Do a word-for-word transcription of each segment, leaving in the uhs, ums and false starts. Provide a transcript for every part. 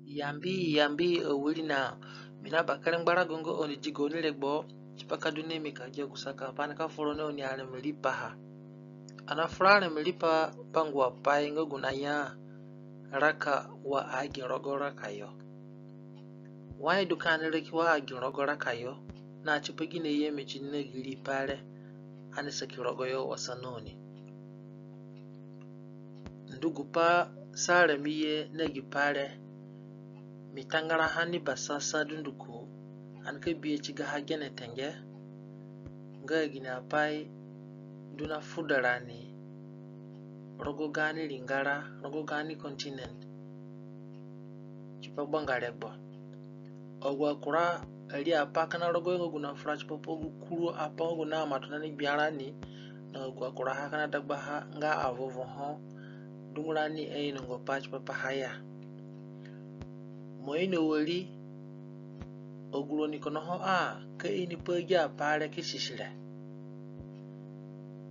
Yambi, yambi, awirina. Mi na bakere ngbarago nga oni di gaoni regbo tipa ka du na mi ka gia gu saka apai nika fura na oni areme riipaha. Ani nafura areme riipa bangua pai nga gu naya raka wa agi rogo raka yo. Wai du ka ani raki wa agi rogo raka yo, na tipagine ye mi ti ni na gi riipa re ani saki rogoyo wa sa na oni? Ndu gupai sa areme ye na gi pai re, mi tangaraha ni basasa dunduko, ani ka bihe ti gaha gene tenge, nga gini apai du na fuda rani rogo gaani ringara, rogo gaani continent, tipa gbanga regbo. Agu akura ariapai kina rogoyo nga gu nafura tipa pa gu kuru apai nga gu naima tona ni gbia rani, na agu akuraha kina dagbaha nga avovo ho dungu rani ainonga pai tipa paha ya. Mo ino wari, agu roni kono ho a ka ini pa agi apai re ki sisi re.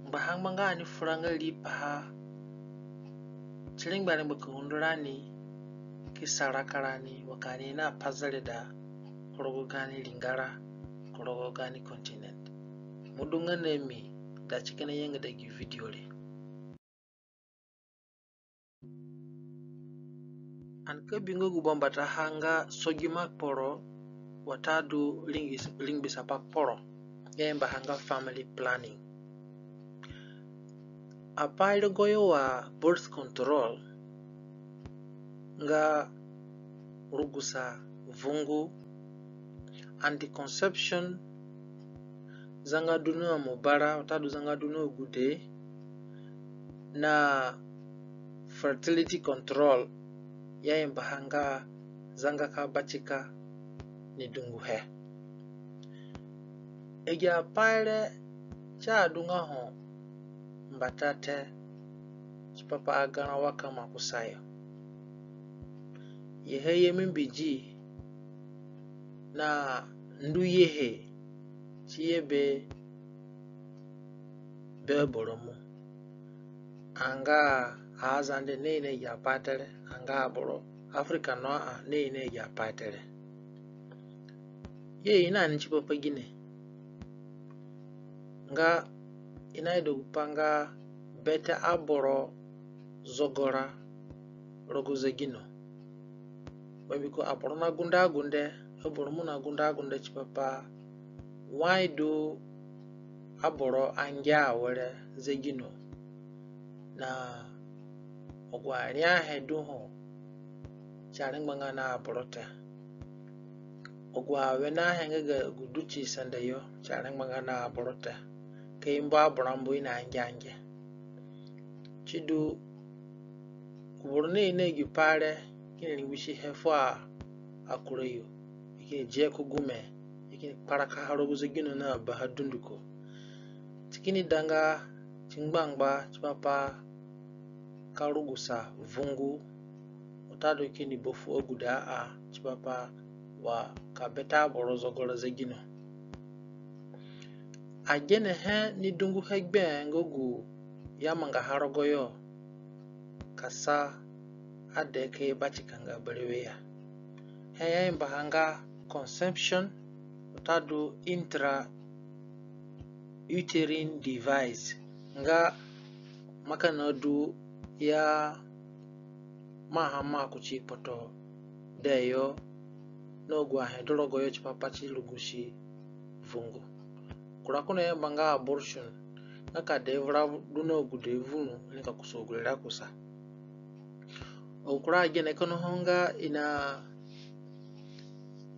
Ngbaha ngbanga ani fura nga riipaha ti rengbe arengba ka undo rani, ki sa raka rani wa ka ani na pa zereda ku rogo gaani ringara, ku rogo gaani continent. Mo du nga na mi da ti kina yangada gi video re. Ani ka bi nga gu bambataha nga sogimakporo watadu ringbisapai kporo, i ayambaha nga family planning. Apai rogoyo wa birth control nga rugusa vungu, anticonception, zanga du na mubara watadu zanga du na gude, na fertility control, i ayambaha nga zanga ka batika ni dunguhe. Agi apai re ti adunga ho mbata te tipa pa agarã wa kama kusayo. Yehe ye mi mbidi na ndu yehe ti ye be be aboro mu. Anga aZande naino agi apai te re, anga aboro Africa no a naino agi apai te re. Ye i na ni tipa pa gine? Nga i naida gupai nga bete aboro zogora rogo zegino. Bambiko aboro na gunde agunde, aboro mu na gunde agunde tipa pa wai du aboro angia awere zegino, na agu ariahe du ho ti arengbanga na aboro te. Agu awenehe nga ga gu du ti sende yo ti arengbanga na aboro te. Ka i mbu aboro ambu i na ange ange. Sidu, gu boro naino agi pai re kini ringbisihe fu akurayo, i kini dihe ku gume, i kini kparakaha rogo zegino na baha dunduko. Si kini danga ti ngbangba tipa pa ka rugusa vungu, watadu kini ba fu agude a tipa pa wa ka bete aboro zogora zegino. Agenehe ni dunguhe gbe nga gu i amangaha rogoyo ka sa ade ka i batikanga berewe ya. He i ayambaha nga conception watadu intrauterine device, nga mo kina du ya maha ma kuti kpoto de yo na agu ahe du rogoyo tipa pa ti rugusi vungu. Kura ko nayamba nga abortion, nga ka de vura du na agude vuru, i nika kusa agude re akusa. Agu kura agene kina ho nga i na,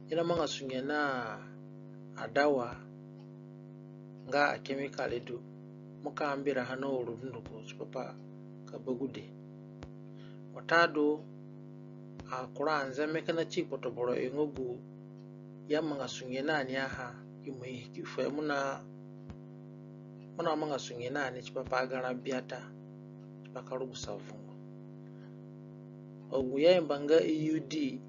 i namangasunge na adawa nga achemical du, mo ka mbiraha na uru dunduko tipa pa ka ba gude. Watadu akura anzeme kina ti kpoto boro yo nga gu i amangasunge na ni aha, ki mai ki fu mo na, mo namangasunge na ni tipa pa agarã biata tipa ka rugusa vungu. Agu i ayamba nga I U D,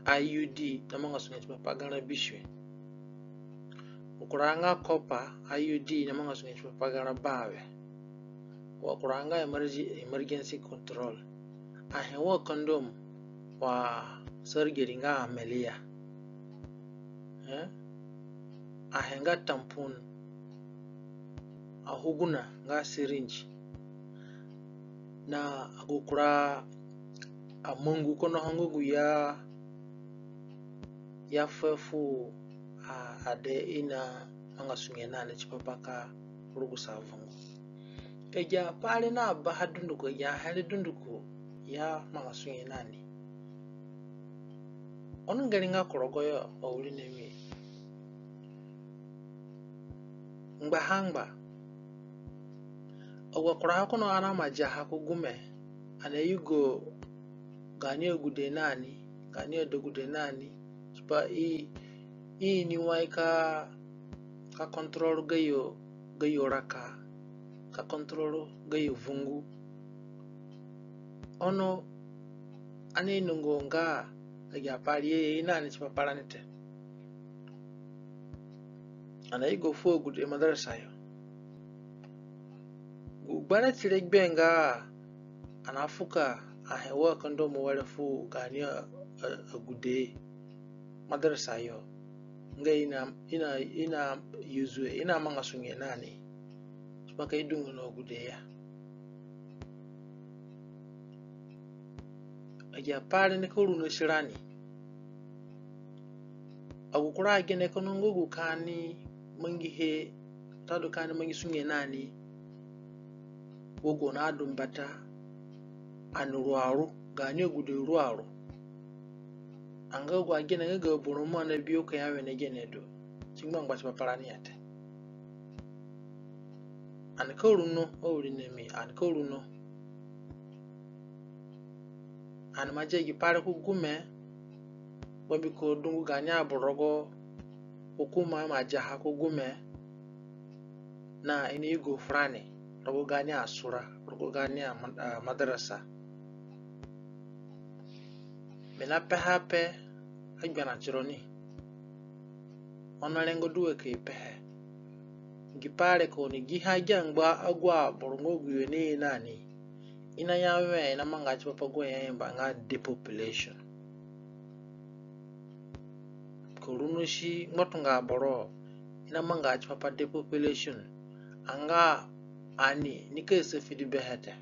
I U D namangasunge tipa pa agarã bisue. Agu kura nga copper I U D namangasunge tipa pa agarã bawe. Wa kura nga emerg-, emergency control. Ahe wa condom wa surgery nga amelia. Eh? Ahe nga tampon, ahuguna nga syringe. Na agu kura amangu kono ho nga gu ya, ya fe fu a, ade i na manga sunge na ni tipa pa ka rugusa vungu. Agi apai re na baha dunduko, agi ahe re dunduko ya manga sunge na ni. Ono ngere nga ku rogo yo, awirinami, ngbaha ngba. Agu akuraha kono ani ima diaha ku gume, ani ayugo gaani agude na ni, gaani adegude na ni, tipa i, i ini wai ka, ka control gayo, gayo raka, ka control gayo vungu. Ono ani inongo nga agi apai re i na ni tipa pa rani te. Ani ayugo fu agude madarasa yo. Gu gbere ti re gbe nga ani afuka ahe wa kondomu were fu gaani a, a, agude madarasa yo. Nga i na, i na, i na use, i na manga sunge na ni tipa ka i dunga na agude ya. Agi apai re nika rungosi rani. Agu kura agene kono nga gu ka ani mangihe, watadu ka ani mangi sunge na ni wa gu nadu mbata, ani ru aru, gaani agude ru aru. Anga agu agene nga ga aboro mo ani abi yo ka ya wene gene du. Ti ngbangba tipa pa rani ya te. Ani ka runo, awirinami, ani ka runo. Ani ima dia gi pai re ku gume, bambiko dungu gaani aboro rogo hukuma ima diaha ku gume, na i nayugo furani rogo gaani asura, rogo gaani a, a madarasa. Mi napeha pe agberã tironi. Ono rengo du we ka i pehe. Gi pai re ka oni gihe agi angba agu aboro nga aguyo naye na ni, i naya wẽ i namanga tipa pa gu i ayamba nga depopulation. Ka runosi ngbatunga aboro, i namanga tipa pa depopulation. Anga ani nika safidi behe te.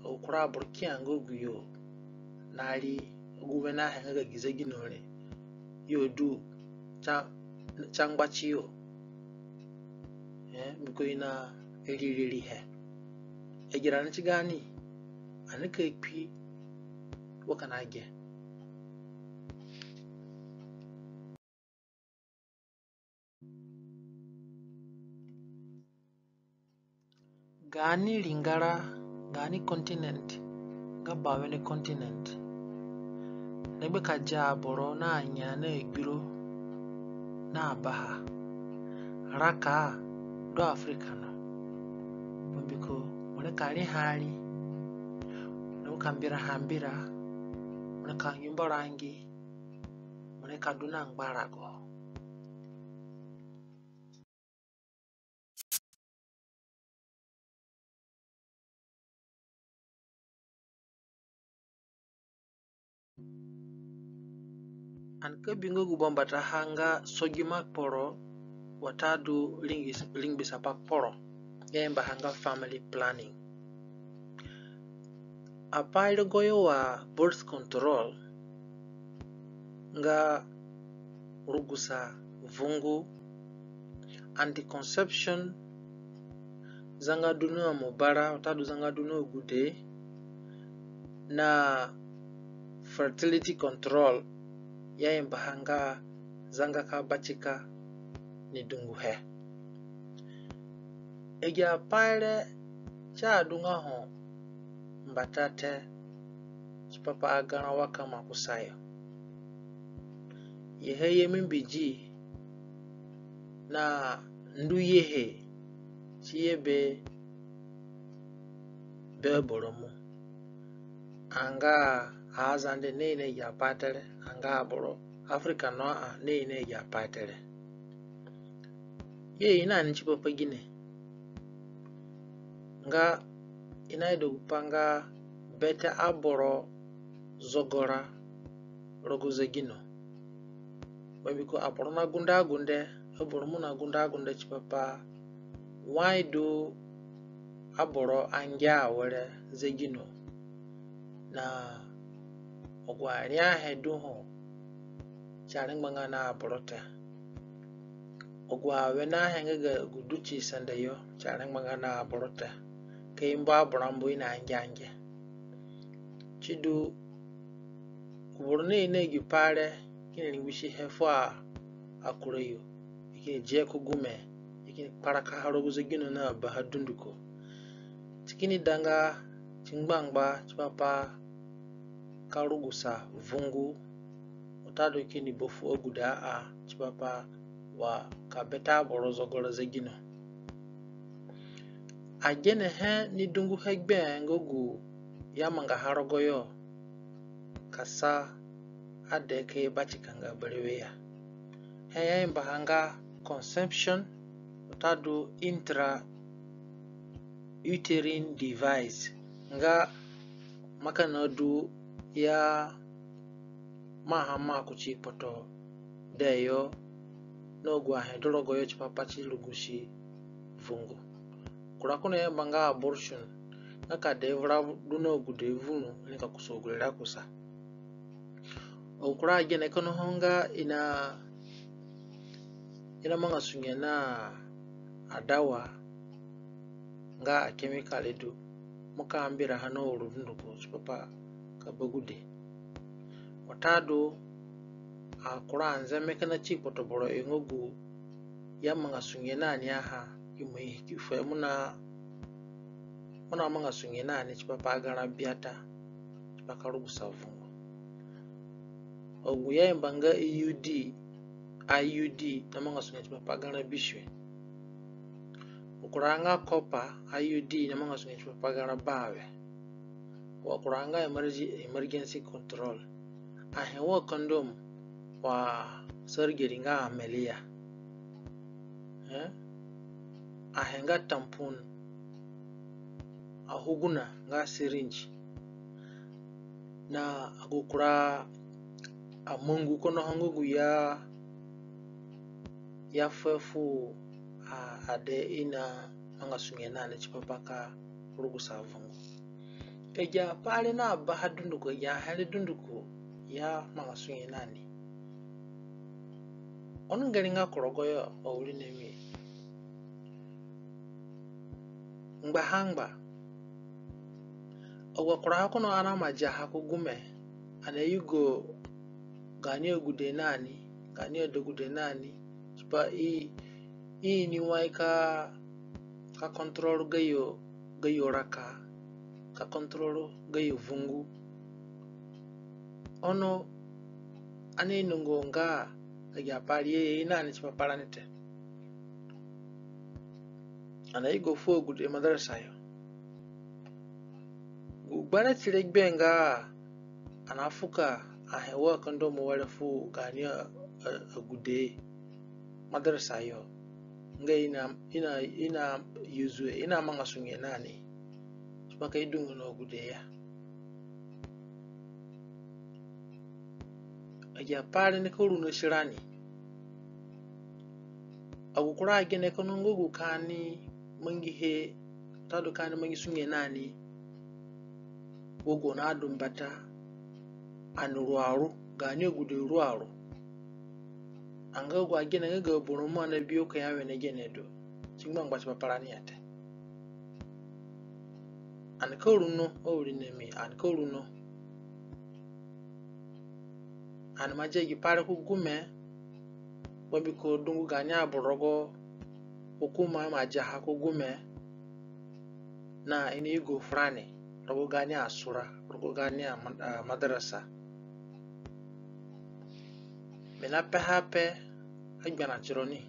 Agu kura aboro kia nga aguyo nari agu wene ahe nga ga gi zegino re, yo du ta, ta ngba tiyo. Eh, mbiko i na ri ri rihe. Agi rani ti gaani, ani ka kpi wa kina ge. Gaani ringara, gaani continent, nga bawene continent, regbo ka dia aboro na anya na agbiro na abaha, raka du Africa no. Bambiko mo nika riha ari, mo nika mbiraha mbira, mo nika ngi mbara ngi, mo nika du na ngbarago. Ani ka bi nga gu bambataha nga sogima kporo watadu ringis-, ringbisa pa kporo, i ayambaha nga family planning. Apai rogoyo wa birth control nga rugusa vungu, anticonception, zanga du na mubara watadu zanga du na agude, na fertility control, i ayambaha nga zanga ka batika ni dunguhe. Agi apai re ti adunga ho mbata te tipa pa agarã wa kama kusayo. Yehe ye mi mbidi na ndu yehe ti ye be, be aboro mu. Anga aZande naino agi apai te re, anga aboro Africa no a naino agi apai te re. Ye i na ni tipa pa gine? Nga i naida gupai nga bete aboro zogora rogo zegino. Bambiko aboro na gunde agunde, aboro mo na gunde agunde tipa pa wai du aboro angia awere zegino na agu ariahe du ho ti arengbanga na aboro te. Agu awenehe nga ga gu du ti sende yo ti arengbanga na aboro te. Ka i mbu aboro ambu i na angiangia. Sidu, gu boro naye na gi pai re kini ringbisihe fu akurayo, i kini dihe ku gume, i kini kparakaha rogo zegino na baha dunduko. Si kini danga ti ngbangba tipa pa ka rugusa vungu, watadu kini ba fu agude a tipa pa wa ka bete aboro zogora zegino. Agenehe ni dunguhe gbe nga gu i amangaha rogoyo ka sa ade ka i batika nga berewe ya. He i ayambaha nga conception watadu intrauterine device, nga mo kina du ya maaha maa kuti kpotode yo na agu ahe du rogoyo tipa pa ti rugusi vungu. Kura ko nayamba nga abortion, nga ka de vura du na agude vuru, i nika kusa agu rere akusa. Agu kura agene kina ho nga i na, i namanga sunge na adawa nga akemikale du, mo ka mbiraha na uru dunduko tipa pa ka ba gude. Watadu akura anzeme kina ti kpoto boro yo nga gu i amanga sunge na ni a ha, i ima ki fuhe mo na, mo namanga sunge na ni tipa pa garã biata tipa ka rugusa vungu. Agu i ayamba nga I U D, I U D namanga sunge tipa pa garã bisue. Agu kura nga copper I U D namanga sunge tipa pa garã bawe. Wa kura nga emerg-, emergency control. Ahe wa condom wa surgery nga amelia. Eh? Ahe nga tampon. Ahuguna nga syringe. Na agu kura amangu kina ho nga gu i a, i afuhe fu a, ade i namanga sunge na ni tipa pa ka rugusa vungu. Agi apai re na baha dunduko, agi ahe re dunduko i amanga sunge na ni. Ono ngere nga ku rogoyo awirinami. Ngbaha ngba. Agu akuraha kina ani ima diaha ku gume, ani ayugo gaani agude na ni, gaani adegude na ni, tipa i, i ini wai ka, ka control gayo, gayo raka, ka control gayo vungu. Ono ani inongo nga agi apai re i aye na ni tipa pa rani te. Ani ayugo fu agude madarasa yo. Gu gbara tire gbe nga ani afuka ahe wa condom were fu gaani a, a, agude madarasa yo. Nga i na, i na, i na use, i namanga sunge na ni tipa ka i dunga na agude ya. Agi apai re nika runasi rani. Agu kura agene kina nga gu ka ani mangihe, watadu ka ani mangi sunge na ni wa gu nadu mbata, ani ru aru, gaani agude ru aru. Anga agu agene nga ga aboro mo anabi yo ka ya wene gene du ti ngbangba tipa pa rani ya te. Ani ka runo, awirinami, ani ka runo. Ani ima dia gi pai re ku gume, bambiko dungu gaani aboro rogo hukuma ima diaha ku gume, na i nayugo furani rogo gaani asura, rogo gaani a, a madarasa. Mi napehe ape agberã tironi.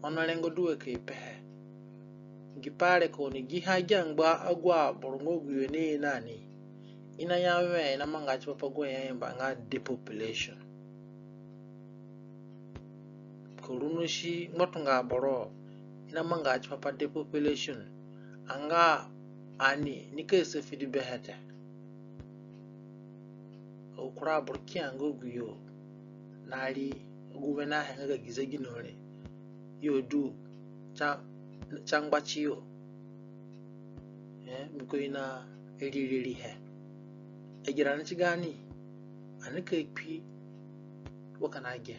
Ono rengo du we ka i pehe. Gi pai re ka oni gihe agi angba agu aboro nga agu yo naye na ni, i naya wẽ i namanga tipa pa gu i ayamba nga depopulation. Ka runosi ngbatunga aboro, i namanga tipa pa depopulation. Anga Ani nika asafidi behe te. Kura aboro kia nga agu yo nari agu wenehe nga ga gi zegino re, yo du ca, ca ngba tiyo. Eh, mbiko i na ri rihe. Agi rani ti gaani, ani ka kpi wa kina ge.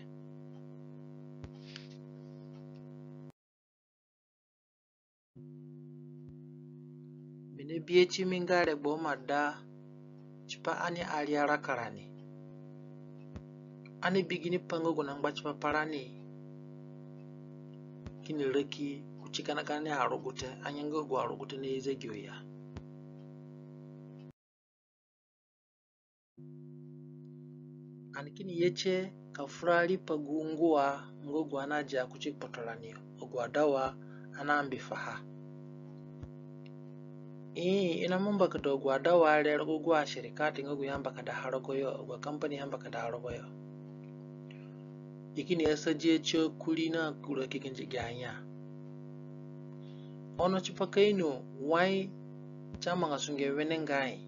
Mi ni bihe ti mi nga regbo ima da tipa ani aria raka rani. Ani bi ginipai nga gu nangba tipa pa rani kini raki kuti gana gani arugute, anga nga agu arugute naye zagiyo ya. Ani kini ye tie ka fura riipa gu ngua nga agu ani nadia kuti kpotorani yo, agu adawa ani nambifaha. Ii, i naima mbakada agu adawa re rogo agu asirikati nga gu i ambakadaha rogoyo, agu akampani i ambakadaha rogoyo. I kini asadihe ti akuri na kura kikindigi anya. Ono tipa ka ino wai ti amangasunge wenengai,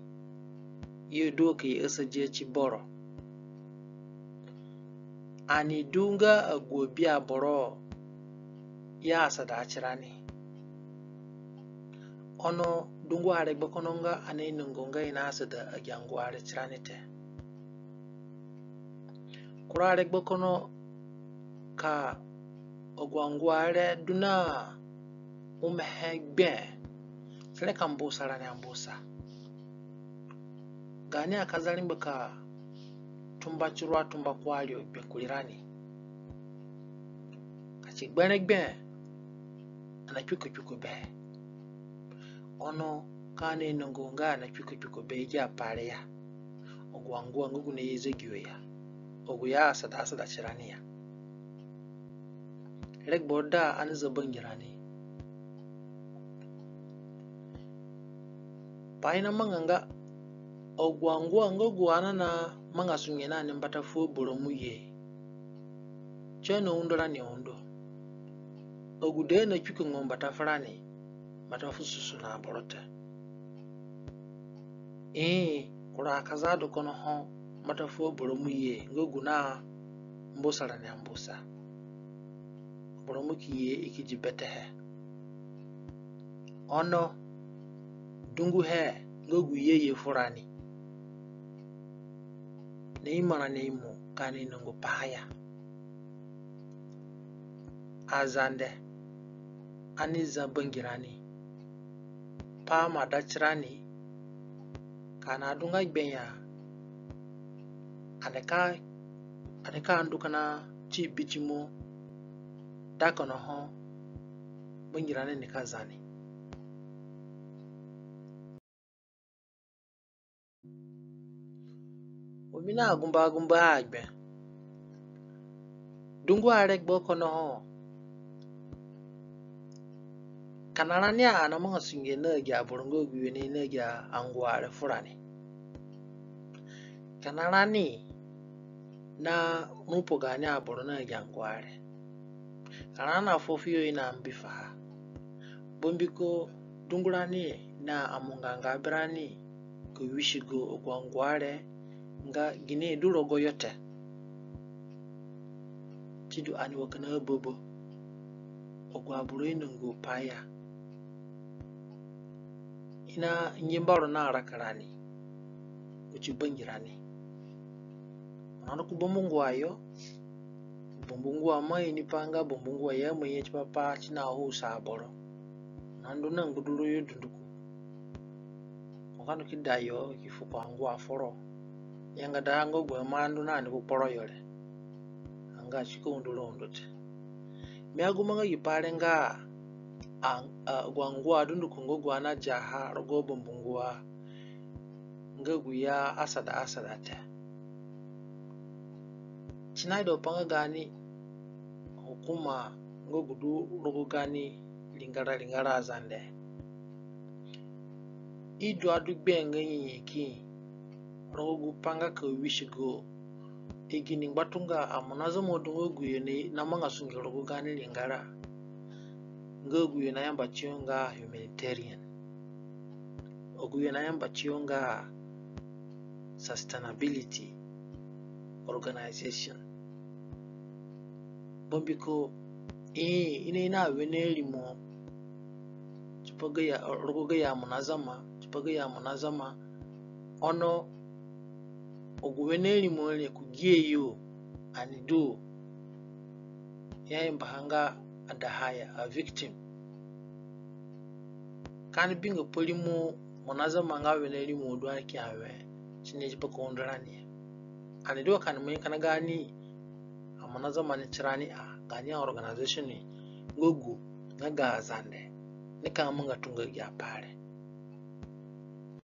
i du ka i asadihe ti boro. Ani du nga agu abi aboro i asada tirani. Ono dungu aregbo kono nga ani inongo nga i naasada agi angua re tirani te. Kura aregbo kono ka agu angua re du na umehe gbe, si reka mbusa rani ambusa. Gaani akaza rengbe ka tumba tiru atumba kuari gbe kurirani. Ka ti gberẽ gbe, ani akpiko kpiko be. Ono ka ani inongo nga ani akpiko kpiko be agi apai re ya, agu angua nga gu naye zagiyo ya, agu i asada asada tirani ya. Regbo da ani za bangirani. Pai namanga nga agu angua nga agu ani namanga sunge na ni mbata fu aboro mu ye, ti ani aundo rani aundo. Agude nakpikonga mbata furani, mbata fu susu na aboro te. Ii, kura akaza du kono ho mbata fu aboro mu ye nga gu nambusa rani ambusa. Aboro mu ki ye, i ki di betehe. Ono dunguhe nga gu ye ye furani. Na imo rani imo ka ani inongo paha ya. Azande, ani za bangirani. Pai ima da tirani, ka ani adunga gbe ya, ani ka, ani ka ndu kina ti bitimo da kono ho bangirani nika za ni. Wa mi nagumba agumba agbe. Dungu aregbo kono ho, kina rani a namanga sunge na agi aboro nga agu yo naye na agi angua re furani. Kina rani na rupo gaani aboro na agi angua re. Kina rani na fuo fuyo i nambifaha. Bambiko dungu rani na amunganga berani ka wisigo agu angua re nga gine du rogoyo te. Sidu ani wa kina ababo. Agu aboro inongo pai ya, i na ngimbaro na raka rani kuti bangirani. Ono ku bambu ngua yo, bambu ngua ima ini pa nga bambu ngua ya ima ye tipa pa si na usa aboro. Na ndu na nguduru yo dunduko. Wa ka ndu ki da yo ki fu ku angua foro. Yangada nga agu ima ndu na ni ku kporo yo re. Anga si ka undo ro undo te. Mi agumba nga gi pai re nga a, a, agu angua dunduko nga agu ani adiaha rogo bambu ngua nga gu i asada asada te. Si naida pa nga gaani hukuma nga gu du rogo gaani ringara ringara Azande. I du adu gbe nga nyanyaki rogo gu pa nga ka wisigo i gini ngbatunga amunazama du nga agu yo namanga sunge rogo gaani ringara nga agu yo nayamba tiyo nga humanitarian. agu yo nayamba tiyo nga sustainability organization. Bambiko i, i naina wene rimo tipa gayo, rogo gayo amunazama, tipa gayo amunazama, ono agu wene rimo re ku gihe yo ani du i ayambaha nga adahaya, a victim. Ka ani bingo pa rimo munazama nga wene rimo du ani ki ya we, si ni tipa ka undo rani ya. Ani du wa ka ani mangi kina gaani amunazama ni tirani a, gaani a organization ni, nga gu nga ga Azande nika manga tunga agi apai re.